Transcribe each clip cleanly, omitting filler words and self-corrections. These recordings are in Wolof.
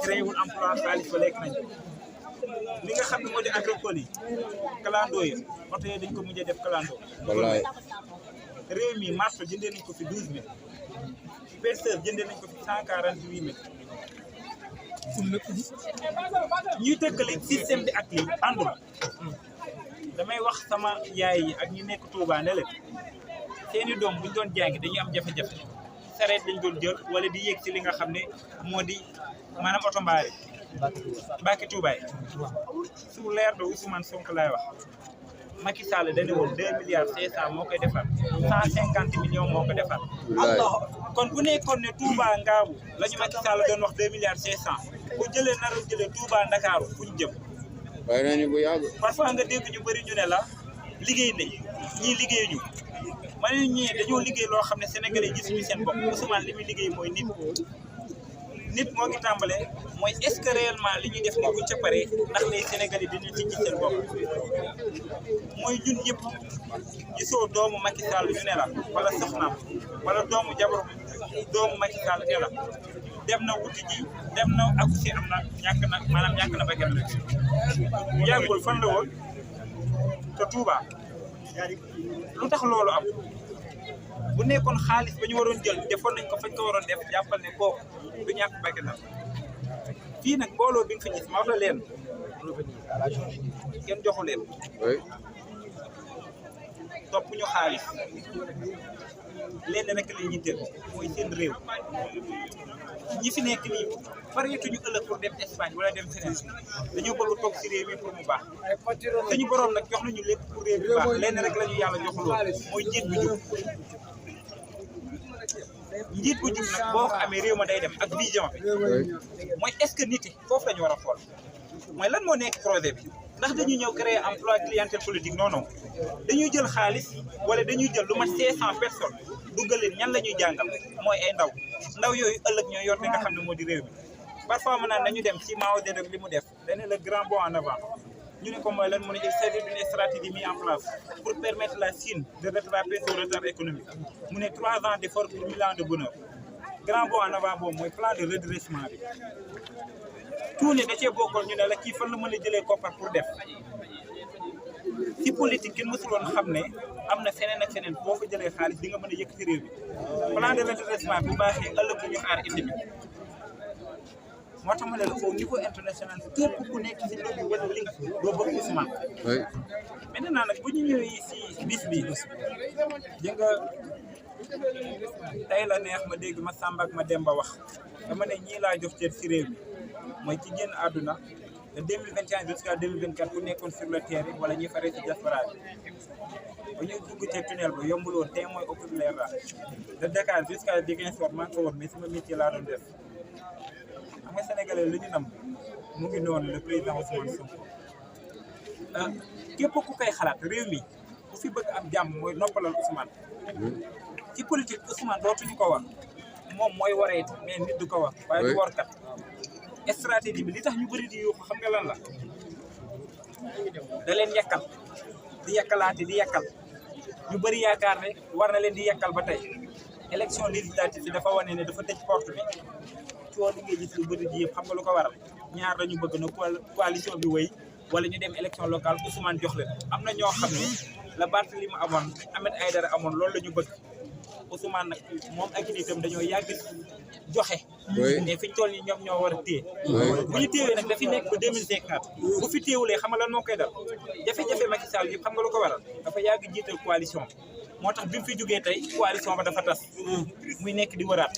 créé wul emploi xaalis ba lekk nañ li nga xam ne moo di agricole yi kalandoo yi oto yi dañ ko mujjee def kalandoo. wallaay réew mi marché jëndee nañ ko fi 12000 perceur jëndee nañ ko fi 148000 ñuy tëkkale système bi ak lii àndul. damay wax sama yaay yi ak ñi nekk Touba ne leen seeni doom buñ doon jàngi dañuy am jafe-jafe sareet dañ doon jël wala di yéeg ci li nga xam ne moo di maanaam oto mbaari Mbàkke Touba yi su leer de Ousmane Sonko laay wax Macky Sall dañu woon 2 milliards 500 moo koy defar 150 millions moo ko defar. kon bu nekkoon ne Touba Ngaabu la ñu Macky Sall doon wax 2 milliards 500 bu jëlee nar a jëlee Touba Ndakaaru fu ñu jëm. waaye nañu bu yàgg. parfois nga dégg ñu bëri ñu ne la liggéey nañ ñii liggéey ñu ma ne ñii dañoo liggéey loo xam ne Sénégalais gisuñu seen bopp Ousmane li muy liggéey mooy nit moo ngi tàmbalee mooy est-ce que réellement li ñuy def ni buñ ca paree ndax les Sénégalais dañuy ci seen bopp mooy ñun ñëpp gisoo doomu Macky Sall ñu ne la wala soxnaam wala doomu jabaru doomu Macky Sall ne la dem na wuti ji dem na accouché am na ñàkk na ba gën a yàggul fan la woon te Touba lu tax loolu am bu nekkoon xaalis ba ñu waroon jël defoon nañ ko fañ ko waroon def jàppal ne kooku du ñàkk ba gën a fii nag mbooloo bi nga fi gis ma wax la leen kenn joxu leen topp ñu xaalis leen rek la ñuy teel mooy seen réew ñi fi nekk nii pareetuñu ëllëg pour dem Espagne wala dem feneen dañoo bëgg toog si réew mi pour mu baax dañu borom nag jox nañu lépp pour réew mi baax leen rek la ñu yàlla joxuloo mooy njiit bu jub njiit bu jub nag boo ko amee réew ma day dem ak vision bi mooy est-ce que nit yi foofu la ñu war a xool mooy lan moo nekk projet bi ndax dañuy ñëw créer emploi clientèle politique non non dañuy jël xaalis wala dañuy jël lu mat 500 personnes duggal leen ñan la ñuy jàngal mooy ay ndaw yooyu ëllëg ñoo yor li nga xam ne moo di réew mi parfois mën naan nañu dem ci Mao Zedong li mu def dañu le grand bond en avant ñu ne ko mooy lan mu ne il s'agit d'une stratégie mise en place pour permettre la Chine de rattraper son retard économique mu ne 3 ans d'efforts pour 1000 ans de bonheur grand bond en avant boobu mooy plan de redressement bi tout ne da cee bokkoon ñu ne la kii fan la mën a jëlee koppar pour def ci politique kenn mësul woon xam ne am na feneen ak feneen boo fa jëlee xaalis di nga mën a yëkkati réew mi plan de redressement bu baaxee ëllëg bu ñu xaar indi bi moo tax ma ne la au niveau international képp ku nekk ci lobby wala link doo bëgg Ousmane. maintenant nag bu ñu ñëwee si bis bi di nga tey la neex ma dégg ma Samba ak ma Demba wax dama ne ñii laa jox cër si réew mi mooy ci génn àdduna de 2021 jusqu'à 2024 ku nekkoon sur le terrain wala ñi faree ci diaspora bi ba ñu dugg ci tunnel ba yombul woon tey mooy oculaire la de Dakar jusqu'à Ziguinchor maa ngi ko woon mais sama métier laa doon def xam nga sénégalais lu ñu nam mu ngi noonu le président Ousmane Sonko képp ku koy xalaat réew mi ku fi bëgg am jàmm mooy noppalal Ousmane ci politique Ousmane dootuñu ko wax moom mooy waree mais nit du ko wax waaye du warkat stratégie bi li tax ñu bëri di yuuxu xam nga lan la da leen yekkal di yekkalaate di yekkal ñu bëri yaakaar ne war na leen di yekkal ba tey élection législative bi dafa wane ne dafa tëj porte bi coono li ngay gis lu bëri di yëpp xam nga lu ko waral ñaar lañu bëgg na coalition bi wéy wala ñu dem élection locale Ousmane jox leen am na ñoo xam ne la Barthélémy amoon Ahmed Aïdara amoon loolu la ñu bëgg Ousmane nag moom ak nitam dañoo yàgg joxe mais fi ñu toll nii ñoom ñoo war a téye bu ñu téyewee nag dafi nekk ba 2024 bu fi téyewulee xam nga lan moo koy dal jafe-jafe Macky Sall yëpp xam nga lu ko waral dafa yàgg jiital coalition moo tax bi mu fi jógee tey coalition ba dafa tas muy nekk di wëraat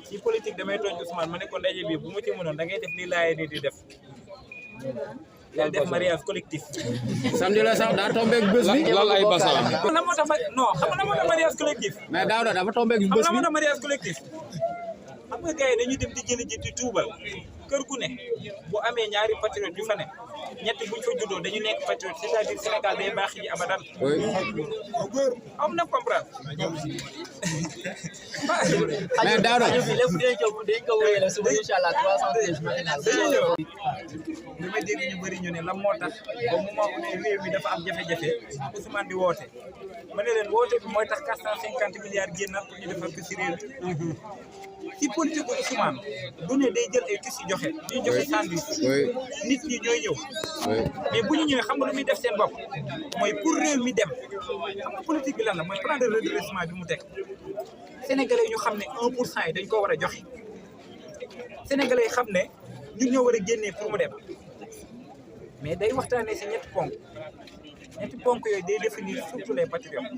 ci politique damay tooñ Ousmane ma ne ko ndaje bi bu ma ci mënoon da ngay def li laayee nii di def yàlla def mariage collectif. samedi la sax daa tombé ak bés bi. lal ay basan. xam nga moo tax non xam nga moo tax mariage collectif. mais daaw dafa tombé ak bés bi xam nga moo tax mariage collectif. xam nga gars yi dañuy dem di jëli ji di tuubal kër gu ne bu amee ñaari patriote yu fa ne ñett buñ fa juddoo dañu nekk patriote c'est-à-dire Sénégal day baax ji abadan. am na comprendre. mais daaw dañ ko wéyale suba incha allah 313 matinal. li may dégg ñu bëri ñu ne lan moo tax ba moment bu ne réew mi dafa am jafe-jafe Ousmane di woote ma ne leen woote bi mooy tax 450 milliards génnaat pour ñu defal ko si réew mi ci politique bu Ousmane du ne day jël ay tissus joxe ñuy joxe sandwich nit ñi ñooy ñëw mais bu ñu ñëwee xam nga lu muy def seen bopp mooy pour réew mi dem xam nga politique bi lan la mooy plan de redressement bi mu teg sénégalais yi ñu xam ne 1% yi dañ ko war a joxe sénégalais yi xam ne ñun ñoo war a génnee pour mu dem mais day waxtaanee si ñetti ponk yooyu day définir surtout les patriotes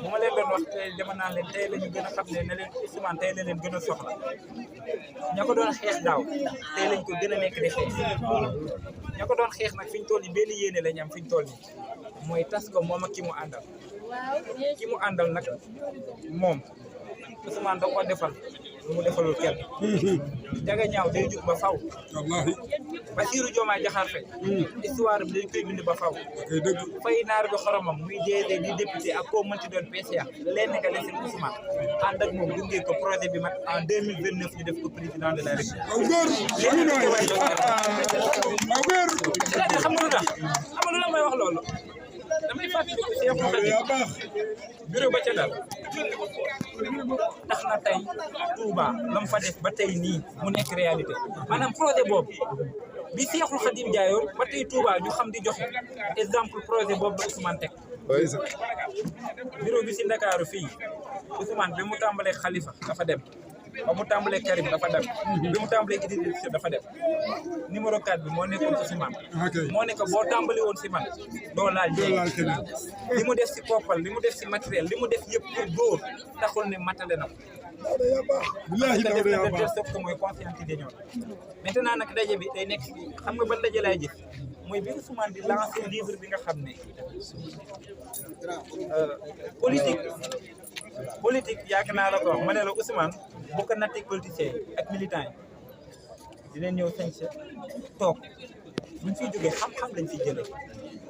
bu ma leen doon wax tey dama naan leen tey la ñu gën a xam ne leen Ousmane tey la leen gën a soxla ña ko doon xeex daaw tey lañ ko gën a nekk di xeex ña ko doon xeex nag fi ñu toll nii benn yéene la ñu am fi ñu toll nii mooy tas ko moom ak ki mu àndal nag moom Ousmane da ko defal lu mu defalul kenn jaga ñaaw day jug ba faw Bassirou Diomaye Diakhar Faye histoire bi dañ koy bind ba faw fay naar bi xoromam muy DG di député ak koo mënti doon PCA leen nga def seen Ousmane ànd ak moom gunge ko projet bi mat en 2029 ñu def ko président de la République xam nga lu tax may wax loolu damay fàttali ko Cheikh Mouhamed bureau ba ca dal tax na tey Touba lam fa def ba tey nii mu nekk réalité maanaam projet boobu bi Cheikhul Khadim jaayoon ba tey Touba ñu xam di joxe exemple projet boobu ba Ousmane teg bureau bi si Ndakaaru fii Ousmane bi mu tàmbalee Khalifa dafa dem ba mu tàmbalee Karim dafa dem bi mu tàmbalee Idrissa dafa dem numéro 4 bi moo nekkoon ci man moo nekk boo tàmbali woon si man doo laal keneen li mu def si koppal li mu def si matériel li mu def yëpp pour góor taxul ne matale na ko que mooy conscientiser ñoom maintenant nag daje bi day nekk xam nga ban daje laay gis mooy bi Ousmane di lancer livre bi nga xam ne politique yaakaar naa la ko wax ma ne la Ousmane bu ko nattee politiciens yi ak militants yi dinañ ñëw sañ sa toog buñ fiy jógee xam-xam lañ fiy jëlee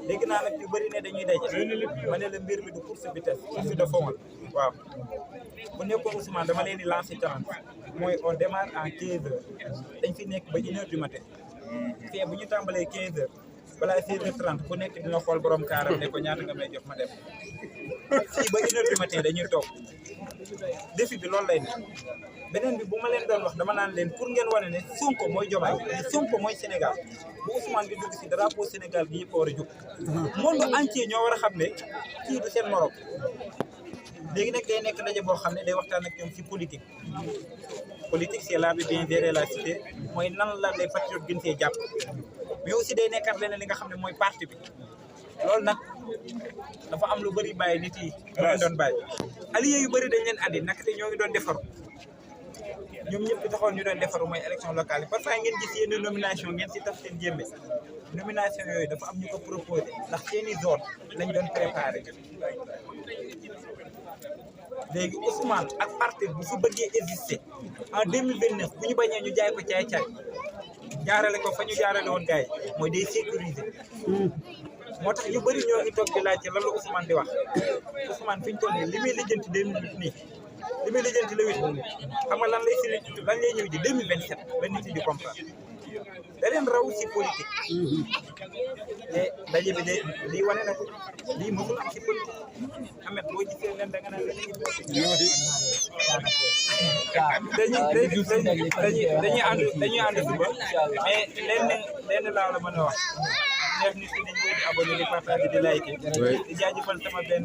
dégg naa nag yu bëri ne dañuy daje ma ne la mbir mi du course vitesse course de fond waaw bu nekkoon Ousmane dama leen di lancer challenge mooy on démarre en 15 heures dañ fi nekk ba 1 heure du matin fii bu ñu tàmbalee 15 heures balaa 16h30 ku nekk dina xool borom kaaram ne ko ñaata nga may jox ma dem fii ba 1 heure du matin dañuy toog défi bi loolu lay ne beneen bi bu ma leen doon wax dama naan leen pour ngeen wane ne Sonko mooy Diomaye mais Sonko mooy Sénégal bu Ousmane di dugg si drapeau Sénégal gi yëpp war a jóg monde entier ñoo war a xam ne kii du seen morom léegi nag day nekk ndaje boo xam ne day waxtaan ak ñoom si politique c'est l'art de bien gérer la cité mooy nan la les patriotes gën see jàpp mais aussi day nekkat leneen li nga xam ne mooy parti bi loolu nag dafa am lu bëri bàyyi nit yi ñoo doon bàyyi alliés yu bëri dañ leen andi naka te ñoo ngi doon defaru ñoom ñëpp di taxoon ñu doon defaru mooy élection locale yi parfois ngeen gis yenn nomination ngeen si taf seen jémbe nomination yooyu dafa am ñu ko proposé ndax seeni zone lañ doon préparé léegi Ousmane ak parti bu su bëggee exister en 2029 bu ñu bañee ñu jaay ko caay-caay jaarale ko fa ñu jaarale woon gars yi mooy day sécuriser moo tax ñu bëri ñoo ngi toog di laajte lan la Ousmane di wax Ousmane fi ñu toll nii li muy lijjanti 2008 nii li muy lijjanti le 8 xam nga lan lay ñëw ji 2027 la nit yi di comprendre da leen raw si politique te daje bi de lii wane na ko lii mësul am si politique Ahmed boo gisee leen da nga naan dañuy ànd suba mais lenn laa la mën a wax neex nit ñi dañu koy di abonné di partager di liker di jaajëfal sama benn